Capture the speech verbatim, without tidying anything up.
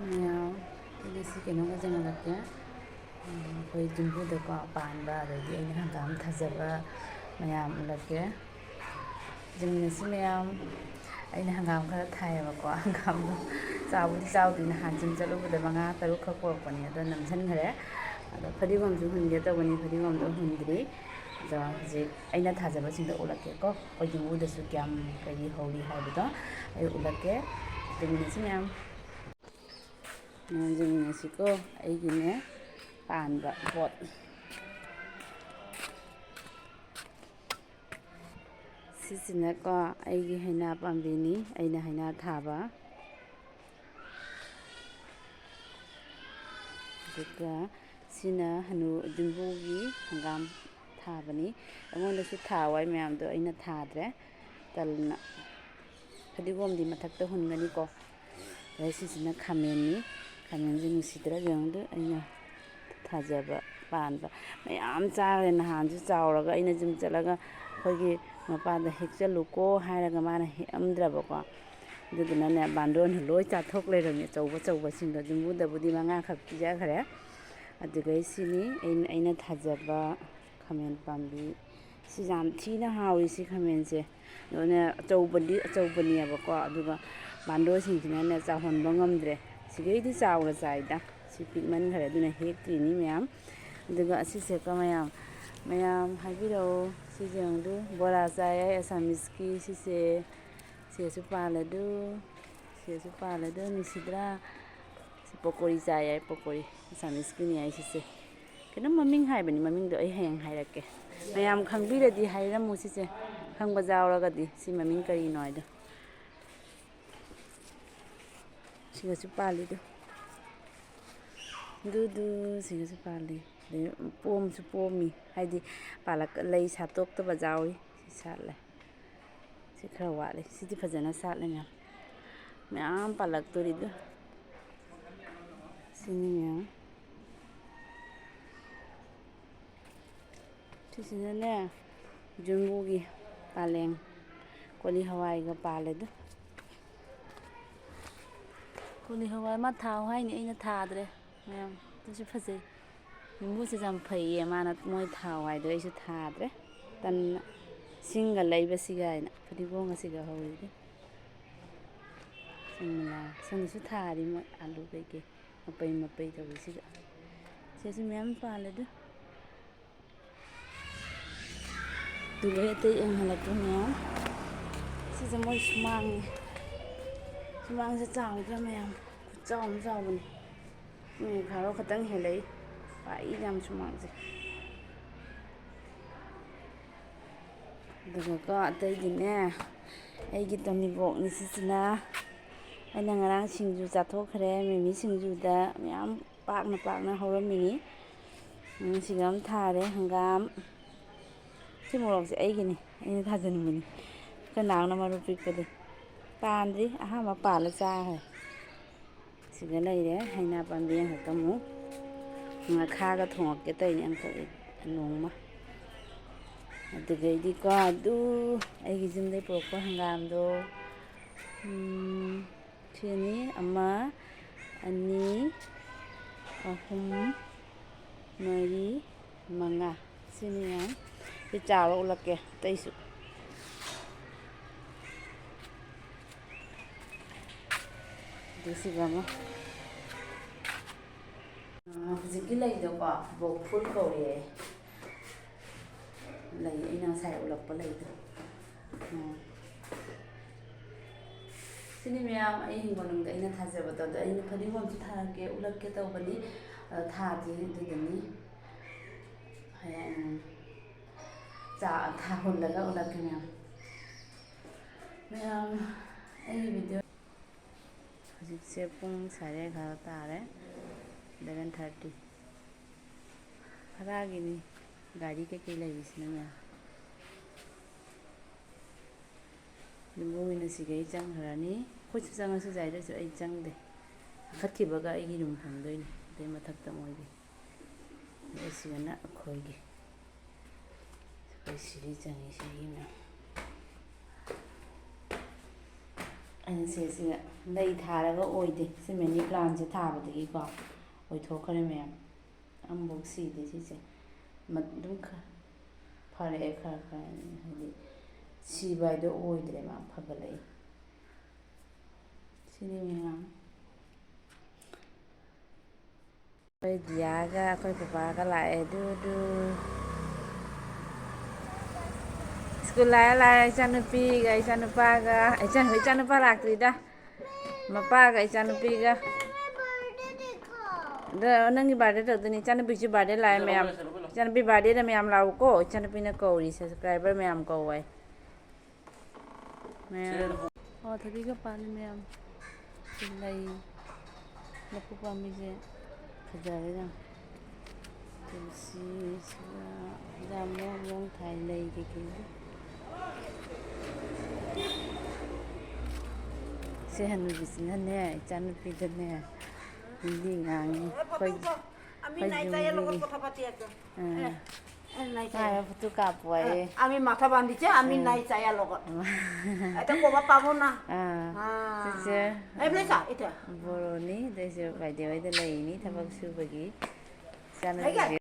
ꯃꯌꯥꯝ, ꯑꯩ ꯉꯁꯤ ꯀꯩꯅꯣꯝꯒ ꯌꯦꯡꯍꯜꯂꯛꯀꯦ꯫ ꯎꯝ, ꯑꯩꯈꯣꯏ ꯌꯨꯝꯕꯨꯗꯀꯣ ꯄꯥꯟꯕ, ꯑꯗꯩꯗꯤ ꯑꯩꯅ ꯍꯪꯒꯥꯝ ꯊꯥꯖꯕ ꯃꯌꯥꯝ ꯎꯠꯂꯛꯀꯦ꯫ ꯌꯦꯡꯃꯤꯟꯅꯁꯤ ꯃꯌꯥꯝ꯫ ꯑꯩꯅ ꯍꯪꯒꯥꯝ ꯈꯔ ꯊꯥꯏꯌꯦꯕꯀꯣ, ꯍꯪꯒꯥꯝꯗꯣ ꯆꯥꯎꯕꯨꯗꯤ ꯆꯥꯎꯗ꯭ꯔꯤ, ꯅꯍꯥꯟ ꯌꯨꯝ ꯆꯠꯂꯨꯕꯗ ꯃꯉꯥ ꯇꯔꯨꯛ ꯈꯛ ꯄꯣꯔꯛꯄꯅꯦ, ꯑꯗꯣ ꯅꯝꯁꯤꯟꯈ꯭ꯔꯦ꯫ ꯑꯗꯣ ꯐꯗꯤꯒꯣꯝꯁꯨ ꯍꯨꯟꯒꯦ ꯇꯧꯕꯅꯤ, ꯐꯗꯤꯒꯣꯝꯗꯣ ꯍꯨꯟꯗ꯭ꯔꯤ꯫ ꯑꯗꯣ ꯍꯧꯖꯤꯛ ꯑꯩꯅ ꯊꯥꯖꯕꯁꯤꯡꯗꯣ ꯎꯠꯂꯛꯀꯦꯀꯣ, ꯑꯩꯈꯣꯏ ꯌꯨꯝꯕꯨꯗꯁꯨ ꯀꯌꯥꯝ ꯀꯔꯤ ꯍꯧꯔꯤ ꯍꯥꯏꯕꯗꯣ ꯑꯩ ꯎꯠꯂꯛꯀꯦ꯫ ꯌꯦꯡꯃꯤꯟꯅꯁꯤ ꯃꯌꯥꯝ꯫ ꯌꯦꯡꯃꯤꯟꯅꯁꯤꯀꯣ, ꯑꯩꯒꯤꯅꯦ ꯄꯥꯟꯕ ꯄꯣꯠ꯫ ꯁꯤꯁꯤꯅꯀꯣ ꯑꯩꯒꯤ ꯍꯩꯅꯥ ꯄꯥꯝꯕꯤꯅꯤ, ꯑꯩꯅ ꯍꯩꯅꯥ ꯊꯥꯕ꯫ ꯑꯗꯨꯒ ꯁꯤꯅ ꯍꯅꯨ ꯌꯨꯝꯕꯨꯒꯤ ꯍꯪꯒꯥꯝ ꯊꯥꯕꯅꯤ꯫ ꯑꯩꯉꯣꯟꯗꯁꯨ ꯊꯥꯎ ꯍꯥꯏ ꯃꯌꯥꯝꯗꯣ ꯑꯩꯅ ꯊꯥꯗ꯭ꯔꯦ, ꯇꯜꯂꯅ꯫ ꯐꯗꯤꯒꯣꯝꯗꯤ ꯃꯊꯛꯇ ꯍꯨꯟꯒꯅꯤꯀꯣ꯫ ꯑꯗꯩ ꯁꯤꯁꯤꯅ ꯈꯥꯃꯦꯟꯅꯤ꯫ ꯈꯥꯃꯦꯟꯁꯦ ꯅꯨꯡꯁꯤꯗ꯭ꯔꯥ ꯌꯦꯡꯉꯨꯗ, ꯑꯩꯅ ꯊꯥꯖꯕ ꯄꯥꯟꯕ ꯃꯌꯥꯝ ꯆꯥꯈ꯭ꯔꯦ꯫ ꯅꯍꯥꯟꯁꯨ ꯆꯥꯎꯔꯒ ꯑꯩꯅ ꯌꯨꯝ ꯆꯠꯂꯒ ꯑꯩꯈꯣꯏꯒꯤ ꯃꯄꯥꯗ ꯍꯦꯛꯆꯜꯂꯨꯀꯣ ꯍꯥꯏꯔꯒ ꯃꯥꯅ ꯍꯦꯛꯑꯝꯗ꯭ꯔꯕꯀꯣ꯫ ꯑꯗꯨꯗꯨꯅꯅꯦ, ꯕꯥꯟꯗꯣꯟꯅ ꯂꯣꯏ ꯆꯥꯊꯣꯛ ꯂꯩꯔꯝꯃꯦ, ꯑꯆꯧꯕ ꯑꯆꯧꯕꯁꯤꯡꯗꯣ꯫ ꯌꯨꯝꯕꯨꯗꯕꯨꯗꯤ ꯃꯉꯥꯈꯛ ꯄꯤꯖꯈ꯭ꯔꯦ꯫ ꯑꯗꯨꯒꯩ ꯁꯤꯅꯤ ꯑꯩꯅ, ꯑꯩꯅ ꯊꯥꯖꯕ ꯈꯥꯃꯦꯟ ꯄꯥꯝꯕꯤ꯫ ꯁꯤ ꯌꯥꯝ ꯊꯤꯅ ꯍꯥꯎꯏ, ꯁꯤ ꯈꯥꯃꯦꯟꯁꯦ꯫ ꯑꯗꯨꯅ ꯑꯆꯧꯕꯗꯤ ꯑꯆꯧꯕꯅꯦꯕꯀꯣ, ꯑꯗꯨꯒ ꯕꯥꯟꯗꯣꯟꯁꯤꯡꯁꯤꯅꯅꯦ ꯆꯥꯎꯍꯟꯕ ꯉꯝꯗ꯭ꯔꯦ꯫ ꯁꯤꯈꯩꯗꯤ ꯆꯥꯎꯅ ꯆꯥꯏꯗ, ꯁꯤ ꯄꯤꯛꯃꯟꯈ꯭ꯔꯦ, ꯑꯗꯨꯅ ꯍꯦꯛꯇ꯭ꯔꯤꯅꯤ ꯃꯌꯥꯝ꯫ ꯑꯗꯨꯒ ꯑꯁꯤꯁꯦꯀꯣ ꯃꯌꯥꯝ, ꯃꯌꯥꯝ ꯍꯥꯏꯕꯤꯔꯛꯑꯣ, ꯁꯤꯁꯦ ꯌꯦꯡꯉꯨꯗꯨ, ꯕꯣꯔꯥ ꯆꯥꯏ ꯍꯥꯏ ꯑꯁꯥꯃꯤꯁꯀꯤ꯫ ꯁꯤꯁꯦ, ꯁꯤꯁꯨ ꯄꯥꯜꯂꯗꯨ, ꯁꯤꯁꯨ ꯄꯥꯜꯂꯗꯨ, ꯅꯨꯡꯁꯤꯗ꯭ꯔꯥ? ꯁꯤ ꯄꯀꯣꯔꯤ ꯆꯥꯏ ꯍꯥꯏ, ꯄꯀꯣꯔꯤ, ꯑꯁꯥꯃꯤꯁꯀꯤꯅꯤ ꯍꯥꯏ ꯁꯤꯁꯦ꯫ ꯀꯩꯅꯣꯝ ꯃꯃꯤꯡ ꯍꯥꯏꯕꯅꯤ, ꯃꯃꯤꯡꯗꯣ ꯑꯩ ꯍꯌꯦꯡ ꯍꯥꯏꯔꯛꯀꯦ꯫ ꯃꯌꯥꯝ ꯈꯪꯕꯤꯔꯗꯤ ꯍꯥꯏꯔꯝꯃꯨ ꯁꯤꯁꯦ, ꯈꯪꯕ ꯌꯥꯎꯔꯒꯗꯤ ꯁꯤ ꯃꯃꯤꯡ ꯀꯔꯤꯅꯣ ꯍꯥꯏꯗꯣ꯫ ꯁꯤꯒꯁꯨ ꯄꯥꯜꯂꯤꯗꯣ, ꯗꯨꯗꯨ, ꯁꯤꯒꯁꯨ ꯄꯥꯜꯂꯤ꯫ ꯑꯗꯩ ꯄꯣꯝꯁꯨ ꯄꯣꯝꯃꯤ, ꯍꯥꯏꯗꯤ ꯄꯥꯜꯂꯛ-, ꯂꯩ ꯁꯥꯠꯇꯣꯛꯇꯕ ꯌꯥꯎꯔꯤ꯫ ꯁꯤ ꯁꯥꯠꯂꯦ꯫ ꯁꯤ ꯈꯔ ꯋꯥꯠꯂꯤ꯫ ꯁꯤꯗꯤ ꯐꯖꯅ ꯁꯥꯠꯂꯦ ꯃꯌꯥꯝ꯫ ꯃꯌꯥꯝ ꯄꯥꯜꯂꯛꯇꯣꯔꯤꯗ꯫ ꯁꯤꯅꯤ ꯃꯌꯥꯝ꯫ ꯁꯤꯁꯤꯅꯅꯦ, ꯖꯨꯝꯕꯨꯒꯤ ꯄꯥꯂꯦꯡ, ꯀꯣꯂꯤ ꯍꯋꯥꯏꯒ ꯄꯥꯜꯂꯦꯗ꯫ ꯀꯣꯂꯤ ꯍꯋꯥꯏ ꯃꯥ ꯊꯥꯎ ꯍꯥꯏꯅꯤ, ꯑꯩꯅ ꯊꯥꯗ꯭ꯔꯦ꯫ ꯃꯌꯥꯝ ꯑꯗꯨꯁꯨ ꯐꯖꯩ꯫ ꯌꯨꯝꯕꯨꯁꯦ ꯌꯥꯝ ꯐꯩꯌꯦ, ꯃꯥꯅ ꯃꯣꯏ ꯊꯥꯎ ꯍꯥꯏꯗꯣ ꯑꯩꯁꯨ ꯊꯥꯗ꯭ꯔꯦ꯫ ꯇꯟꯅ ꯁꯤꯡꯒ ꯂꯩꯕꯁꯤꯒ ꯍꯥꯏꯅ ꯐꯗꯤꯒꯣꯝ ꯑꯁꯤꯒ ꯍꯧꯔꯤꯗꯤ꯫ ꯁꯤꯡ ꯃꯅꯥ ꯁꯣꯝꯗꯁꯨ ꯊꯥꯔꯤ ꯃꯣꯏ ꯑꯥꯂꯨ ꯀꯩꯀꯩ ꯃꯄꯩ ꯃꯄꯩ ꯇꯧꯔꯤꯁꯤꯒ꯫ ꯁꯤꯁꯨ ꯃꯌꯥꯝ ꯄꯥꯜꯂꯦꯗ꯫ ꯑꯗꯨꯒ ꯑꯇꯩ ꯌꯦꯡꯍꯜꯂꯛꯀꯦ ꯃꯌꯥꯝ꯫ ꯁꯤꯁꯦ ꯃꯣꯏ ꯁꯨꯃꯥꯡꯅꯤ꯫ ꯁꯨꯃꯥꯡꯁꯦ ꯆꯥꯎꯗ꯭ꯔꯥ ꯃꯌꯥꯝ? ꯈꯨꯠꯆꯥꯎ ꯑꯃ ꯆꯥꯎꯕꯅꯤ꯫ ꯃꯤ ꯐꯥꯔꯣ ꯈꯛꯇꯪ ꯍꯦꯜꯂꯛꯏ꯫ ꯄꯥꯛꯏ ꯌꯥꯝ ꯁꯨꯃꯥꯡꯁꯦ꯫ ꯑꯗꯨꯒꯀꯣ ꯑꯇꯩꯗꯤꯅꯦ, ꯑꯩꯒꯤ ꯇꯣꯅꯤꯕꯣꯛꯅꯤ ꯁꯤꯁꯤꯅ꯫ ꯑꯩꯅ ꯉꯔꯥꯡ ꯁꯤꯡꯖꯨ ꯆꯥꯊꯣꯛꯈ꯭ꯔꯦ꯫ ꯃꯤꯃꯤ ꯁꯤꯡꯖꯨꯗ ꯃꯌꯥꯝ ꯄꯥꯛꯅ ꯄꯥꯛꯅ ꯍꯧꯔꯝꯃꯤꯅꯤ꯫ ꯎꯝ, ꯁꯤꯒ ꯑꯃ ꯊꯥꯔꯦ, ꯍꯪꯒꯥꯝ꯫ ꯁꯤ ꯃꯣꯔꯣꯛꯁꯦ ꯑꯩꯒꯤꯅꯤ, ꯑꯩꯅ ꯊꯥꯖꯤꯟꯕꯅꯤ꯫ ꯑꯩꯈꯣꯏ ꯅꯥꯎꯅ ꯃꯔꯨ ꯄꯤꯛꯄꯗꯤ ꯄꯥꯟꯗ꯭ꯔꯤ, ꯑꯍꯥꯟꯕ ꯄꯥꯜꯂ ꯆꯥꯈ꯭ꯔꯦ꯫ ꯁꯤꯒ ꯂꯩꯔꯦ ꯍꯩꯅꯥ ꯄꯥꯝꯕꯤ ꯑꯃꯈꯛꯇ ꯑꯃꯨꯛ꯫ ꯉꯥꯈꯥꯒ ꯊꯣꯡꯉꯛꯀꯦ ꯇꯧꯔꯤꯅꯦ ꯑꯃꯈꯛ ꯅꯣꯡꯃ꯫ ꯑꯗꯨꯗꯩꯗꯤꯀꯣ ꯑꯗꯨ ꯑꯩꯒꯤ ꯌꯨꯝꯗꯩ ꯄꯨꯔꯛꯄ ꯍꯪꯒꯥꯝꯗꯣ, ꯎꯝ, ꯁꯤꯅꯤ ꯑꯃ, ꯑꯅꯤ, ꯑꯍꯨꯝ, ꯃꯔꯤ, ꯃꯉꯥ꯫ ꯁꯤꯅꯤ ꯌꯥꯝ꯫ ꯁꯤ ꯆꯥꯎꯔ ꯎꯠꯂꯛꯀꯦ ꯑꯇꯩꯁꯨ꯫ ꯑꯗꯨ ꯁꯤꯒ ꯑꯃ꯫ ꯑꯥ, ꯍꯧꯖꯤꯛꯀꯤ ꯂꯩꯗꯣꯀꯣ, ꯕꯣꯛꯐꯨꯜ ꯀꯧꯋꯦ꯫ ꯂꯩ ꯑꯩꯅ ꯉꯁꯥꯏ ꯎꯠꯂꯛꯄ ꯂꯩꯗꯣ꯫ ꯎꯝ꯫ ꯁꯤꯅꯤ ꯃꯌꯥꯝ ꯑꯩ ꯍꯤꯡꯒꯣꯜꯅꯨꯡꯗ ꯑꯩꯅ ꯊꯥꯖꯕꯗꯣ꯫ ꯑꯗꯣ ꯑꯩꯅ ꯐꯗꯤꯒꯣꯝꯁꯨ ꯊꯥꯔꯛꯀꯦ, ꯎꯠꯂꯛꯀꯦ ꯇꯧꯕꯅꯤ꯫ ꯑꯗꯣ ꯊꯥꯗꯦ, ꯑꯗꯨꯗꯨꯅꯤ꯫ ꯍꯌꯦꯡ ꯆꯥ ꯊꯥꯍꯨꯜꯂꯒ ꯎꯠꯂꯛꯀꯦ ꯃꯌꯥꯝ꯫ ꯃꯌꯥꯝ, ꯑꯩꯒꯤ video ꯍꯧꯖꯤꯛꯁꯦ ꯄꯨꯡ ꯁꯥꯔꯦ ꯑꯦꯒꯥꯔꯣ ꯇꯥꯔꯦ, eleven thirty꯫ ꯚꯔꯥꯒꯤꯅꯤ, ꯒꯥꯔꯤ ꯀꯩꯀꯩ ꯂꯩꯔꯤꯁꯤꯅ ꯃꯌꯥꯝ꯫ ꯌꯨꯝꯕꯨꯒꯤꯅ ꯁꯤꯒꯩ ꯆꯪꯈ꯭ꯔꯅꯤ꯫ ꯑꯩꯈꯣꯏꯁꯨ ꯆꯪꯉꯁꯨ ꯌꯥꯏ, ꯑꯗꯨ ꯑꯣꯏꯁꯨ ꯑꯩ ꯆꯪꯗꯦ꯫ ꯀꯥꯈꯠꯈꯤꯕꯒ ꯑꯩꯒꯤ ꯔꯨꯝ ꯐꯪꯗꯣꯏꯅꯤ, ꯑꯗꯨꯏ ꯃꯊꯛꯇ ꯃꯣꯏꯒꯤ꯫ ꯑꯗꯩ ꯁꯤꯒꯅ ꯑꯩꯈꯣꯏꯒꯤ꯫ ꯑꯩꯈꯣꯏ ꯁꯤꯔꯤ ꯆꯪꯉꯤ, ꯁꯤꯒꯤ ꯃꯌꯥꯝ꯫ ꯁꯦ, ꯁꯤꯗ ꯂꯩ ꯊꯥꯔꯒ ꯑꯣꯏꯗꯦ꯫ ꯁꯤ ꯃꯅꯤ ꯄ꯭ꯂꯥꯟꯁꯦ ꯊꯥꯕꯗꯒꯤꯀꯣ ꯑꯣꯏꯊꯣꯛꯈ꯭ꯔꯦ ꯃꯌꯥꯝ꯫ ꯑꯃꯐꯥꯎ ꯁꯤꯗꯦ ꯁꯤꯁꯦ꯫ ꯃ-, ꯑꯗꯨꯝ ꯈ-, ꯐꯔꯛꯑꯦ ꯈꯔ ꯈꯔ, ꯍꯥꯏꯗꯤ ꯁꯤꯕ ꯍꯥꯏꯗꯣ ꯑꯣꯏꯗ꯭ꯔꯦ, ꯃꯥ ꯐꯒꯠꯂꯛꯏ꯫ ꯁꯤꯅꯤ ꯃꯌꯥꯝ꯫ ꯑꯩꯈꯣꯏ ꯗꯤꯌꯥꯒ ꯑꯩꯈꯣꯏ ꯄꯄꯥꯒ ꯂꯥꯛꯑꯦ꯫ ꯗꯨ ꯗꯨ꯫ ꯁ꯭ꯀꯨꯜ ꯂꯥꯛꯑꯦ, ꯂꯥꯛꯑꯦ꯫ ꯏꯆꯥꯅꯨꯄꯤꯒ ꯏꯆꯥꯅꯨꯄꯥꯒ, ꯏꯆꯥ-, ꯏꯆꯥꯅꯨꯄꯥ ꯂꯥꯛꯇ꯭ꯔꯤꯗ꯫ ꯃꯄꯥꯒ ꯏꯆꯥꯅꯨꯄꯤꯒ꯫ ꯑꯗꯣ ꯅꯪꯒꯤ ꯕꯥꯔꯗꯦ ꯇꯧꯗꯣꯏꯅꯤ꯫ ꯏꯆꯥꯅꯨꯄꯤꯁꯨ ꯕꯥꯔꯗꯦ ꯂꯥꯛꯑꯦ ꯃꯌꯥꯝ꯫ ꯏꯆꯥꯅꯨꯄꯤ ꯕꯥꯔꯗꯦꯗ ꯃꯌꯥꯝ ꯂꯥꯛꯎꯀꯣ꯫ ꯏꯆꯥꯅꯨꯄꯤꯅ ꯀꯧꯔꯤ, ꯁꯕꯁꯀ꯭ꯔꯥꯏꯕꯔ ꯃꯌꯥꯝ ꯀꯧ ꯍꯥꯏ꯫ ꯃꯌꯥꯝ꯫ ꯑꯣ, ꯊꯕꯤꯒ ꯄꯥꯜꯂꯤ ꯃꯌꯥꯝ꯫ ꯁꯤ ꯂꯩ꯫ ꯂꯐꯨ ꯄꯥꯝꯕꯤꯁꯦ ꯐꯖꯔꯦ ꯌꯥꯝ꯫ ꯇꯨꯜꯁꯤ, ꯁꯤꯗ ꯌꯥꯝ ꯃꯑꯣꯡ ꯃꯑꯣꯡ ꯊꯥꯏ ꯂꯩ ꯀꯩꯀꯩꯗꯤ꯫ ꯁꯤ ꯍꯅꯨꯕꯤꯁꯤꯅꯅꯦ, ꯏꯆꯥꯅꯨꯄꯤꯗꯅꯦ, ꯍꯤꯟꯗꯤ ꯉꯥꯡꯉꯤ꯫ ꯑꯩꯈꯣꯏ, ꯑꯩꯈꯣꯏ ꯌꯨꯝꯒꯤ, ꯑꯥ꯫ ꯃꯥꯅ ꯐꯣꯇꯣ ꯀꯥꯞꯄꯣ ꯍꯥꯏꯌꯦ꯫ আমি মাথা বান্ধিছে, আমি নাই চায়া লগত। এটা ক'ব পাব না। ꯑꯥ, ꯑꯥ। ꯁꯤꯁꯦ, ꯑ, ꯕꯣꯔꯣꯅꯤ, ꯑꯗꯩꯁꯦ ꯕꯥꯏꯗꯦ ꯍꯣꯏꯗ ꯂꯩꯔꯤꯅꯤ ꯊꯕꯛ ꯁꯨꯕꯒꯤ꯫ ꯏꯆꯥꯅꯨꯄꯤꯁꯦ